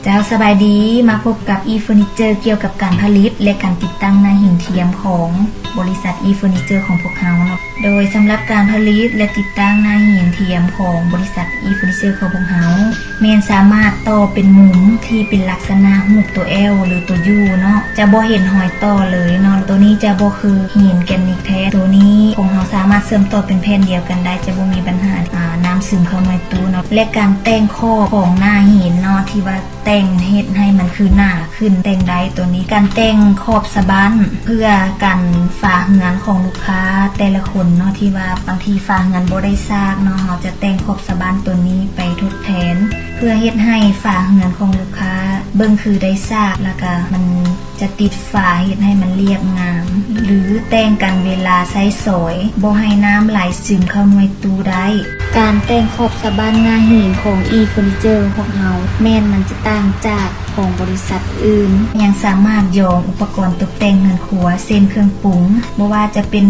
ເຈົ້າ ສະບາຍດີ ມາພົບກັບ E Furniture ກ່ຽວກັບການຜະລິດ ແລະ ການຕິດຕັ້ງໜ້າຫີນທຽມຂອງບໍລິສັດ E Furniture ຂອງພວກເຮົາເນາະ. ໂດຍສຳລັບການຜະລິດ ແລະ ຕິດຕັ້ງໜ້າຫີນທຽມຂອງບໍລິສັດ E Furniture ຂອງພວກເຮົາ ແມ່ນສາມາດຕໍ່ເປັນມຸມທີ່ເປັນລັກສະນະຮູບຕົວ L ຫຼື ຕົວ U ເນາະ, ຈະບໍ່ເຫັນຮອຍຕໍ່ເລີຍເນາະ. ໂຕນີ້ຈະບໍ່ຄືຫີນແກຣນິດແທ້. ໂຕນີ້ພວກເຮົາສາມາດເຊື່ອມຕໍ່ເປັນແຜ່ນດຽວກັນໄດ້, ຈະບໍ່ມີບັນຫາ ອາ ນ້ຳຊຶມເຂົ້າໜ່ວຍຕູ້ເນາະ. ແລະ ການແຕ່ງຂອບຂອງໜ້າຫີນເນາະ ທີ່ວ່າ ແຕ່ງເຮັດໃຫ້ມັນຄືໜາຂຶ້ນ ແຕ່ງໄດ້ໂຕນີ້. ການແຕ່ງຂອບສະບັ້ນເພື່ອກັນຝາເຮືອນຂອງລູກຄ້າແຕ່ລະຄົນເນາະ ທີ່ວ່າບາງທີຝາເຮືອນບໍ່ໄດ້ຊາກເນາະ, ເຮົາຈະແຕ່ງຂອບສະບັ້ນໂຕນີ້ໄປທົດແທນ ເພື່ອເຮັດໃຫ້ຝາເຮືອນຂອງລູກຄ້າເບິ່ງຄືໄດ້ຊາກ ແລ້ວກະມັນຈະຕິດຝາ ເຮັດໃຫ້ມັນລຽບງາມ ຫຼື ແຕ່ງກັນເວລາໃຊ້ສອຍ ບໍ່ໃຫ້ນ້ຳໄຫຼຊຶມເຂົ້າໜ່ວຍຕູ້ໄດ້. ການແຕ່ງຂອບສະບັ້ນໜ້າຫີນຂອງ E Furniture ຂອງພວກເຮົາ ແມ່ນມັນຈະຕ່າງຈາກຂອງບໍລິສັດອື່ນ, ຍັງສາມາດຢອງອຸປະກອນຕົກແຕ່ງເຮືອນຄົວ ເຊັ່ນ ເຄື່ອງປຸງ ບໍ່ວ່າຈະເປັນ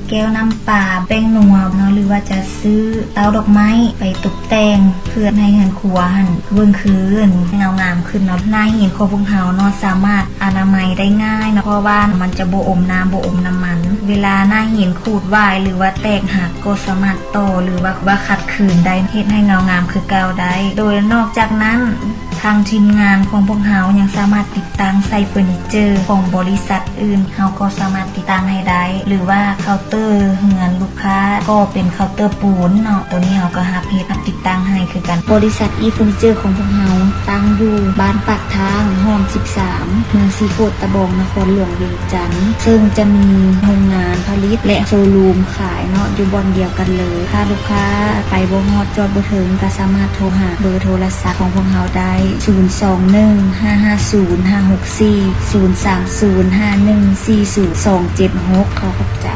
ແກ້ວນ້ຳປາ, ແປ້ງນົວເນາະ ຫຼືວ່າຈະຊື້ເຕົ້າດອກໄມ້ໄປຕົກແຕ່ງ ເພື່ອໃຫ້ເຮືອນຄົວຫັ້ນເບິ່ງຄືເງົາງາມຂຶ້ນເນາະ. ໜ້າຫີນຂອງພວກເຮົາເນາະ ສາມາດ ອະນາໄມໄດ້ງ່າຍເນາະ ເພາະວ່າມັນຈະບໍ່ອົມນ້ຳ ບໍ່ອົມນ້ຳມັນ. ເວລາໜ້າຫີນຂູດຫວາຍ ຫຼືວ່າແຕກຫັກ ກໍສາມາດຕໍ່ ຫຼືວ່າ ວ່າຂັດຄືນໄດ້ ເຮັດໃຫ້ເງົາງາມຄືເກົ່າໄດ້. ໂດຍນອກຈາກນັ້ນ ທາງທີມງານຂອງພວກເຮົາຍັງສາມາດຕິດຕັ້ງໃສ່ເຟີນີເຈີຂອງບໍລິສັດອື່ນ ເຮົາກໍສາມາດຕິດຕັ້ງໃຫ້ໄດ້ ຫຼືວ່າເຄົາເຕີເຮືອນລູກຄ້າ ກໍເປັນເຄົາເຕີປູນເນາະ ໂຕນີ້ເຮົາກໍຮັບເຮັດ ຮັບຕິດຕັ້ງໃຫ້ຄືກັນ. ບໍລິສັດ E Furniture ຂອງພວກເຮົາຕັ້ງຢູ່ບ້ານປາກທາງ ຮ່ອມສິບສາມ ເມືອງສີໂຄດຕະບອງ ນະຄອນຫຼວງວຽງຈັນ ເຊິ່ງຈະມີໂຮງງານຜະລິດ ແລະ ໂຊຣູມຂາຍເນາະ ຢູ່ບ່ອນດຽວກັນເລີຍ. ຖ້າລູກຄ້າໄປບໍ່ຮອດ ຈອດບໍ່ເຖິງ ກໍສາມາດໂທຫາເບີໂທລະສັບຂອງພວກເຮົາໄດ້ ສູນສອງໜຶ່ງ ຫ້າຫ້າສູນ ຫ້າຫົກສີ່ ສູນສາມສູນ ຫ້າໜຶ່ງສີ່ສູນ ສອງເຈັດຫົກ. ຂໍຂອບໃຈ.